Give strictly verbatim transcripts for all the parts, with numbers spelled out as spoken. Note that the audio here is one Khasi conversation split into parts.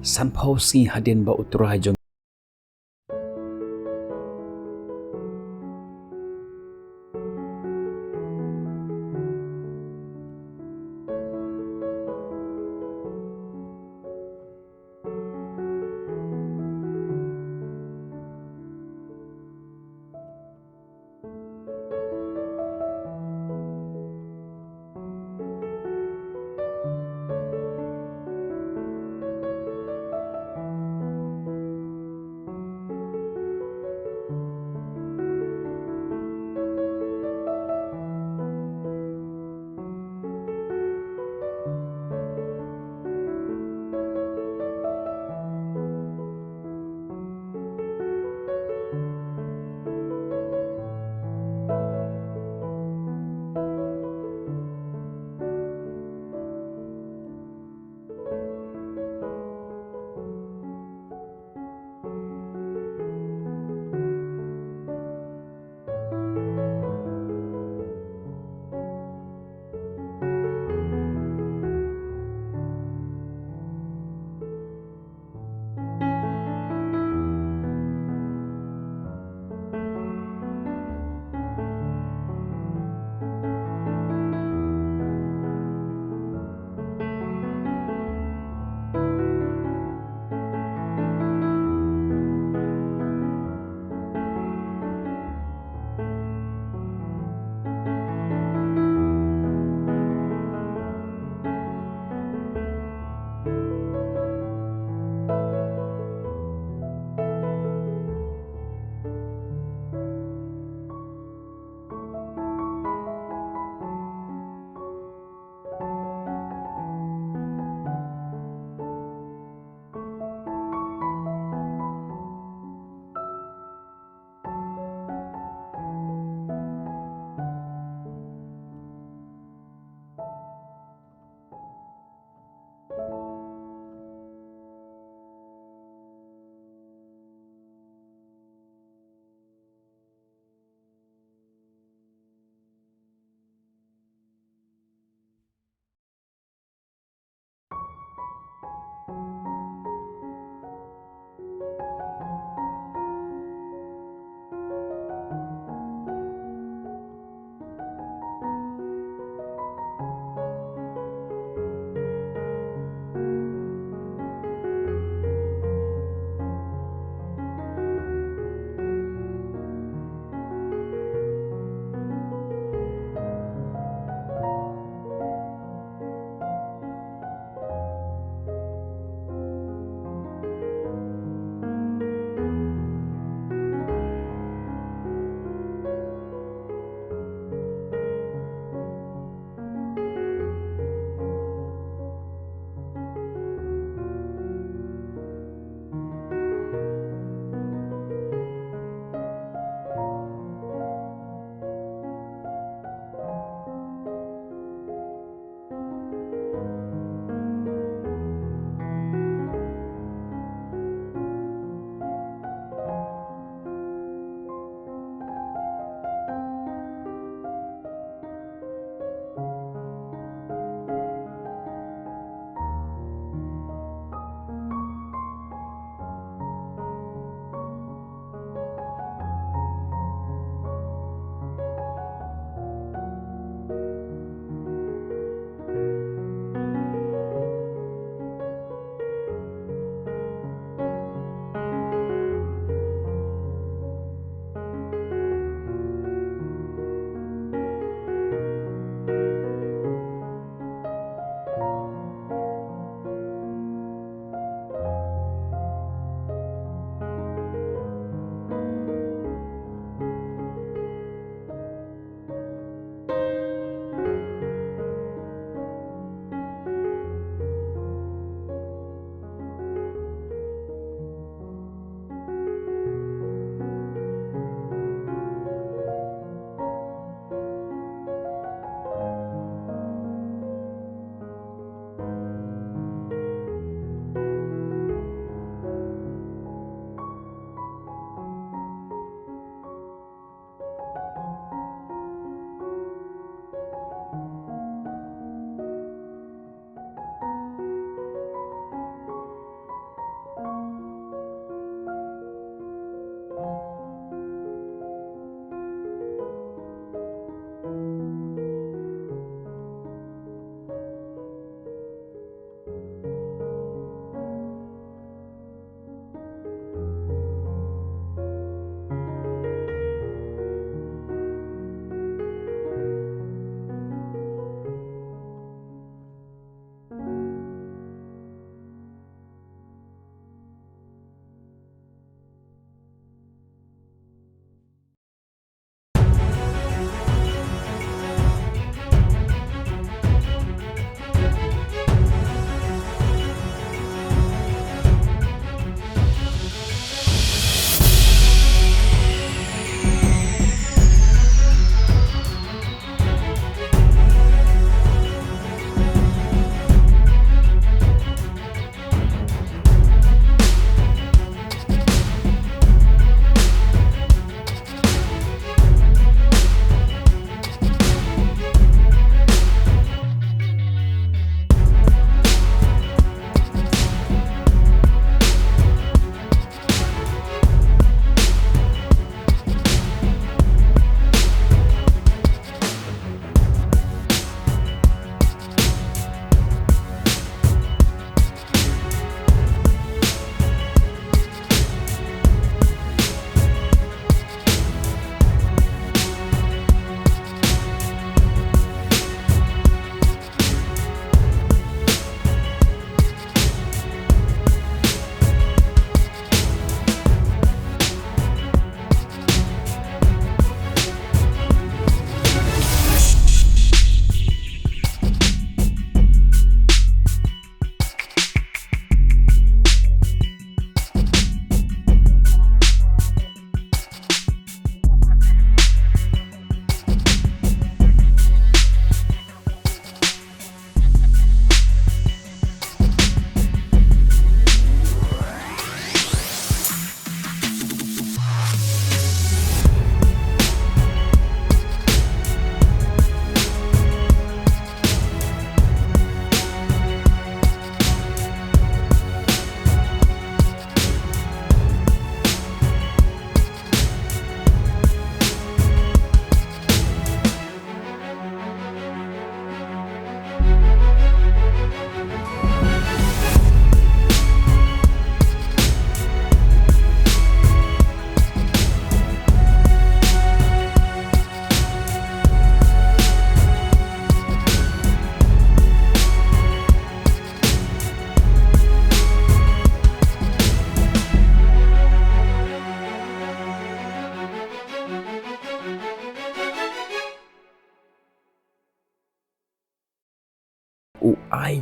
Sanphew sngi hadien ba U Trai jong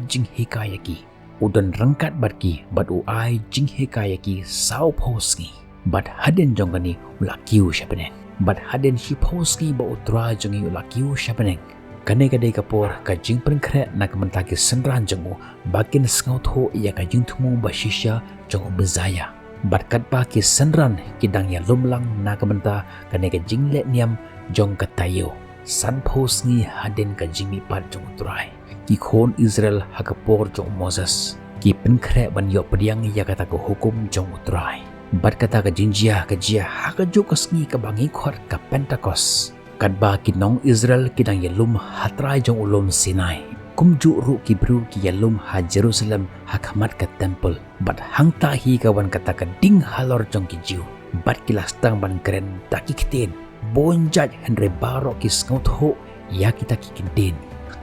jinghikai ïa ki. U don ryngkat bad ki bad u ai jinghikai ïa ki saw phew sngi. Bad hadien jong kane u la kiew sha bneng. Bad hadien shi phew sngi ba u Trai jong ngi u la kiew sha bneng. Kane ka dei ka por ka jingpynkhreh na ka bynta ki synran jong u ba kin sngewthuh ïa ka jingthmu ba shisha jong u Messaïah. Bad katba ki synran ki dang ïalum lang na ka bynta kane ka jingleh niam jong ka taïew. San phew sngi hadien ka jingmihpat jong u Trai, ki khun Israel ha ka por jong u Moses ki pynkhreh ban ïoh pdiang ïa kata ka hukum jong u Trai. Bad kata ka jingjia ka jia ha kajuh ka sngi kaba ngi khot ka Pentekost. Katba ki nong Israel ki dang ïalum ha trai jong u lum Sinai, kumjuh ruh ki briew ki ïalum ha Jerusalem ha khmat ka templ. Bad hangta hi ka wan kata ka ding halor jong ki Jiw. Bad ki la sdang ban kren da ki ktien bun jait, hynrei baroh ki sngewthuh ïa kita ki ktien,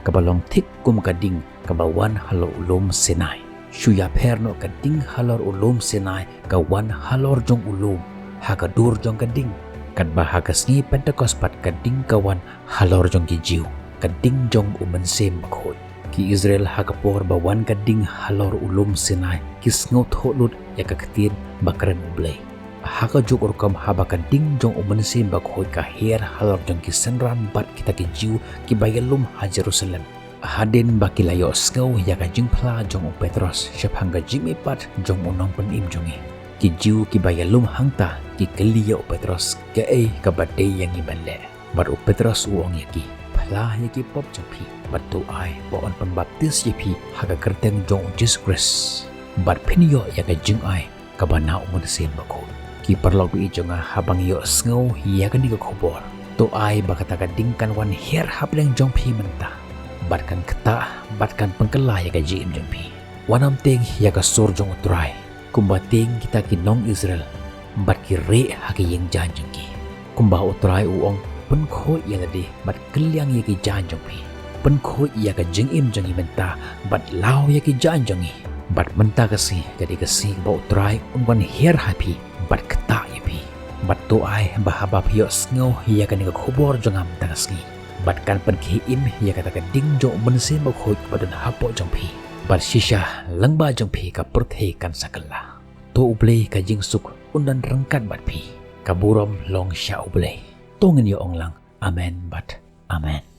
kaba long thik kum ka ding kaba wan halor u lum Sinai. Shu ïapher noh ka ding halor u lum Sinai ka wan halor jong u lum ha ka dur jong ka ding. Katba ha ka sngi Pentekost pat ka ding ka wan halor jong ki Jiw, ka ding jong u Mynsiem Bakhuid. Ki Israel ha ka por ba wan ka ding halor u lum Sinai ki sngewthuh lut ïa ka ktien ba kren U Blei. Ha kajuh ka rukom haba ka ding jong u Mynsiem Bakhuid ka hiar halor jong ki synran bad kita ki Jiw kiba ïalum ha Jerusalem. Hadien ba ki la ïohsngew ïa ka jingphla jong u Petros shaphang ka jingmihpat jong u Nongpynim jong ngi, ki Jiw kiba ïalum hangta ki kylli ïa u Petros, kaei kaba dei ïa ngi ban leh. Bad u Petros u ong ïa ki, phla ïa ki pop jong phi, bad to ai ba yn pynbaptis ïa phi ha ka kyrteng jong u Jisu Khrist, bad phin ïoh ïa ka jingai kaba na u Mynsiem Bakhuid. Ki paralok baieit jong nga, haba ngi ïohsngew ïa kane ka khubor, to ai ba kata ka ding kan wan hiar hapdeng jong phi mynta, bad kan ktah bad kan pynkylla ïa ka jingim jong phi. Wat nym tieng ïa ka sur jong u Trai kumba tieng kita ki nong Israel, bad ki rieh ha ki ïing jaiñ jong ki. Kumba u Trai u ong, pynkhuid ïa lade bad kylliang ïa ki jaiñ jong phi. Pynkhuid ïa ka jingim jong ngi mynta bad law ïa ki jaiñ jong ngi. Bad mynta ka sngi ka dei ka sngi ba u Trai un wan hiar ha phi bad ktah ïa phi. Bad to ai ba haba phi ïohsngew ïa kane ka khubor jong nga mynta ka sngi, bad kan pynkhie im ïa kata ka ding jong u Mynsiem Bakhuid ba don hapoh jong phi, bad shisha lyngba jong phi ka pyrthei kan sa kylla. To U Blei ka jingsuk un don ryngkat bad phi. Ka burom long sha U Blei. To ngin ïa ong lang, amen bad amen.